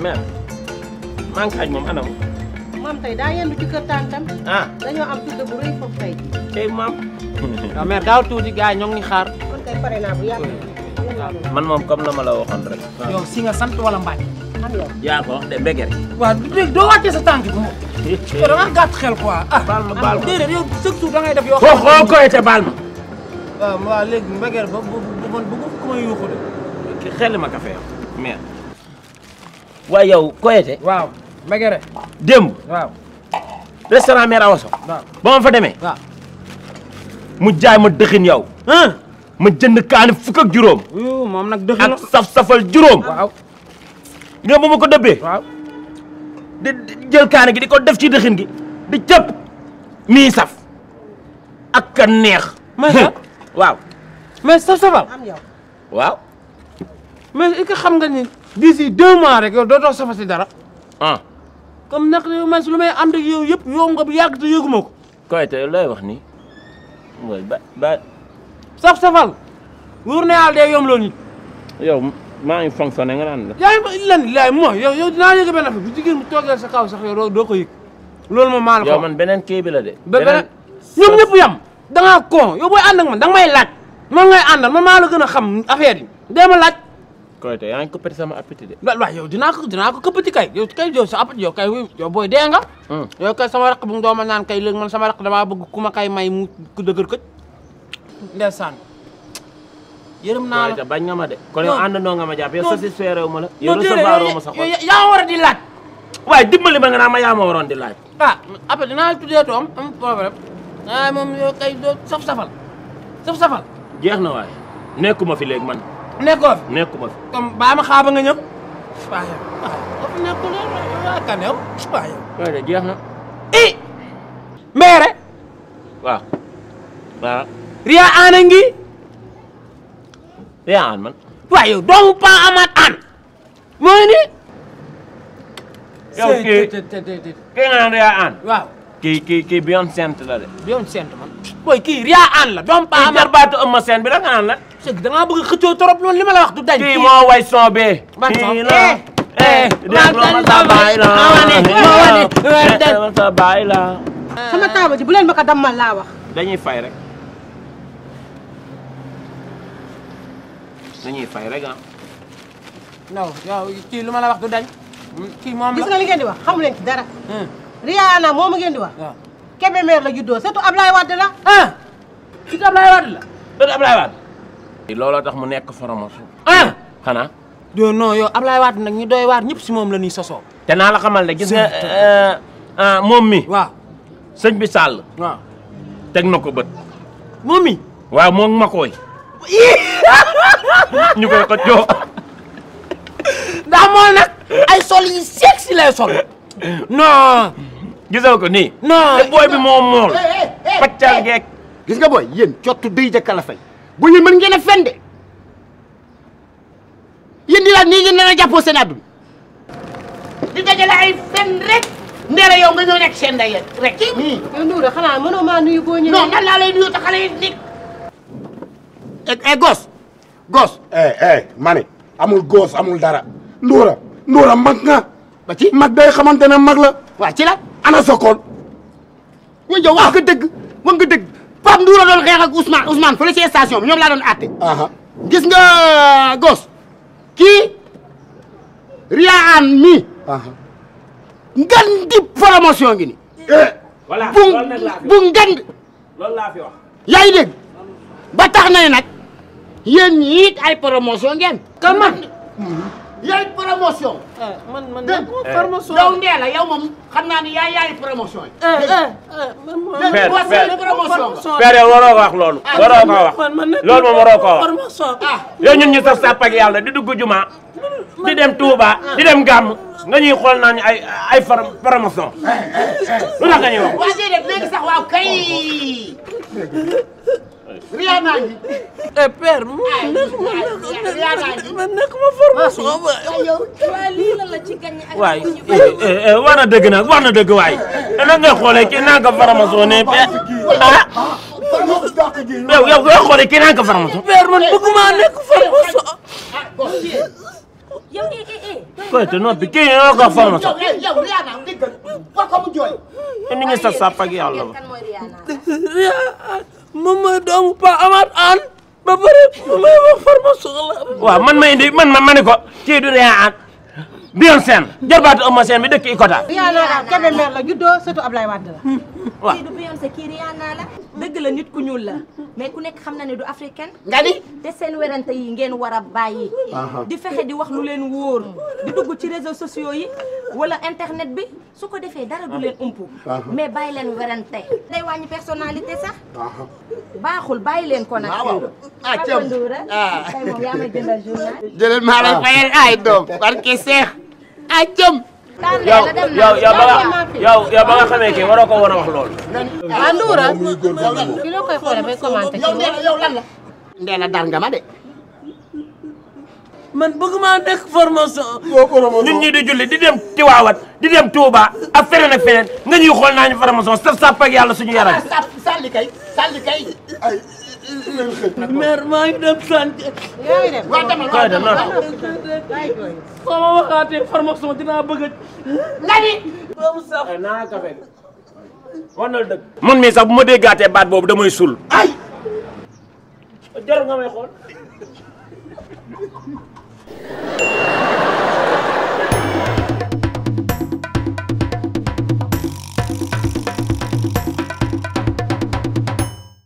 mère maa ngi xaaj moom anam. maam tey daa yendu ci kër tàntam. ah dañoo am tudd bu rëy foofu tey. tey maam. waaw mère gaaw tuuti gars yi ñoo ngi xaar. kon kay pare naa bu yàgg. man moom comme na ma la waxoon rek. yow si nga sant wala mbaaj. am yow. yaa ko wax de mbégere. waaw dégg doo wàccee sa tànk bi moom. yow da nga gàtt xel quoi ah. baal ma baal ma déedéet yow chaque jour da ngay def yoo xoo koyete baal ma. waaw léegi mbégeer ba bu ku may yuuxu de. xel ma café yow mère. waaye yow koyete. waaw mbégeere. démb. waaw. restaurant mère Awaso. waaw ba ma fa demee. waaw. mu jaay ma dëxin yow. ma jënd kaani fukk ak juróom. moom nag dëxin. ak saf-safal juróom. waaw. nga ba ma ko dëbbee. waaw. di jël kaani gi di ko def ci dëxin gi di cëpp mii saf ak ka neex. waaw. mais saf-safal. am yow. waaw. mais est-ce que xam nga ni d'ici 2 mois rek yow dootoo safati dara. ah. comme nag man su lu may ànd ak yow yëpp yow nga bu yàgg te yëguma ko. koyte looy wax nii. mooy ba. saf-safal. wóor na yàlla day yomb loo nit. yow maa ngi fonctionné nga naan la. yaa ngi lan laay mooy yow dinaa yëg benn affaire bu jigéen bu toogee sa kaw sax yow doo ko yëg. loolu moom maa la ko yow man beneen kii bi la de. beneen ñoom ñëpp yam da ngaa con yow booy ànd ak man da nga may laaj. man ngay àndal man maa la gën a xam affaire yi. dee ma laaj. koyte yaa ngi ko pété sama appétit de. waaw yow dinaa ko këppati kay yow kay yow sa appétit yow kay yow booy dee nga. yow kay sama raq bu mu dooma naan kay léegi man sama raq damaa bëgg ku ma kay may mu ku dëgër këj. ndeysaan yërëm naa la koyte bañ nga ma de. kon yow àndandoo nga ma jàpp yow satisfaire wu ma la. yow non recevoir wu ma sa xol. yaa war a di laaj. waaye dimbali ba nga naa ma yaa ma waroon di laaj. ah après dinaa tuddee doom am problème ah moom yow kay doo saf-safal saf-safal. jeex na waaye nekkuma fi léegi man. nekkoo fi nekkuma fi. comme baa ma xaaba nga ñëw. waaw yow waaw nekkul yow kan yow waaw yow. koyte jeex na. i mbeere. waaw. waaw. Ria Aan a ngi. yaa aan man. waaw yow doomu Pa Amath Aan. mooy ni. yow kii nga naan yaa aan. waaw. kii Beyoncé la de. Beyoncé man. booy kii Ria Aan la doomu Pa kii Amath. jarbaatu ëmma seen bi da nga naan la. c'est que da ngaa bëgg a xëccoo trop loolu li ma la wax du dañ. kii moo way son bee. ban son kii la. ma sa baay la. ma sa baay la. sama taaba ji bu leen ma ko dammal laa wax. dañuy fay rek. dañuy fay rek ah. non yow kii lu ma la wax du dañ. kii moom gis la. nga li ngeen di wax xamu leen ci dara. Rihanna moomu ngeen di wax. waaw. Kébémer la juddoo surtout Ablaye Wade la. ah. kii Ablaye Wade la. dëgg Ablaye Wade. looloo tax mu nekk formation. ah. xanaa. non yow Ablaye Wade nag ñi doy waar ñëpp si moom la ñuy sosoo. te naa la xamal ne gis nga moom mi. waaw. sëñ bi Sall. waaw. teg na ko bët. moom mi. waaw moom ma koy. ñu koy ko joo. ndax moom nag ay sol yi sexy lay sol. non. gisoo ko nii. non te booy bi moo mool. paccal geek. gis nga booy yéen cottu dëy jëkka la fay bu ñu mën ngeen a fen de yéen di laaj nii ngeen leen a jàppoo seen àdduna di dajale ay fen rek ndeela yow nga ñëw nekk seen ndey rek nii yow Ndoura xanaa mënoo maa nuyu boo ñëwee. non nan laa lay nuyu te xale yi nekk gos ma ne amul góos amul dara Ndoura mag nga ba ci mag day xamante ne mag la waa ci la ana Sokone way yow wax nga dëgg Pape Ndoura doon xeex ak Ousmane fële ci station bi ñoom laa doon àtte gis nga gos kii Ria Aan mi ngan di promotion ngi ni voilà bu ngand loolu laa fi wax. yaa ngi dégg ba tax na ne nag yéen ñi it ay promotion ngeen kan man. yaay promotion man dégg formation. yow Ndéla yow moom xam naa ni yaay promotion yi Père, boo Père. promotion nga père yow waroo ko wax loolu. waroo ko wax loolu moom waroo ko wax. formation. yow ñun ñu saf sàpp ak yàlla di dugg juma di dem Touba di dem Gàmm nga ñuy xool naa ñu ay promotion. lu tax nga ñuy wax. waa déedéet léegi sax waaw kay Rihanna ngi père man nekk ma formation ba. waa lii la ci gagné ak waay wax na dëgg nag wax na dëgg waay nan ngay xoolee kii naa ko formation ne ah yow nga xoolee kii naa ko formation. père man bëgguma nekk formation. yow koy te noppi kii ñoo ko formation yow Rihanna dégg nga ko mu jooy. ni ngi sa sàpp ak yàlla ba kan mooy Rihanna moom mooy doomu Pa Amath Anne ba pare may wax formation la. waaw man ma indi man ma ne ko kii du Rihanna Beyoncé jarbaatu Eumeu Sène bi dëkk Ikota. Rihanna Kébémer la juddoo surtout Ablaye Wade la. waaw kii du Beyoncé kii Rihanna la dëgg la nit ku ñuul la mais ku nekk xam na ne du africaine nga ni. te seen werante yi ngeen war a bàyyi di fexe di wax lu leen wóor di dugg ci réseaux sociaux yi wala internet bi su ko defee dara du leen umpu mais bàyyi leen werante day wàññi personnalité sax baaxul bàyyi leen ko nag ah Thiam tey moom yaa may jëndal journal jëlal maa lay fayal ay doom barke Seex ah Thiam. yow ba nga xamee kii waroo ko war a wax loolu. ah Ndoura ki loo koy xoolee bay commenté ci yow lan la. Ndeela dar nga ma de. man bëgg maa nekk formation. nit ñi di julli di dem Tiwaawat di dem Touba ak feneen ak feneen nga ñuy xool naa ñu formation saf sàpp ak yàlla suñu yaram. Salli kay. ay mère maa ngi dem sant. yaa ngi dem waaw demal koy de noonu. soo ma waxaatee formation dinaa bëgg a. nga ni. doomu sax. naa kafe wanal dëgg. man mii sax bu ma déggaatee baat boobu damay sul. ay. jarul nga may xool.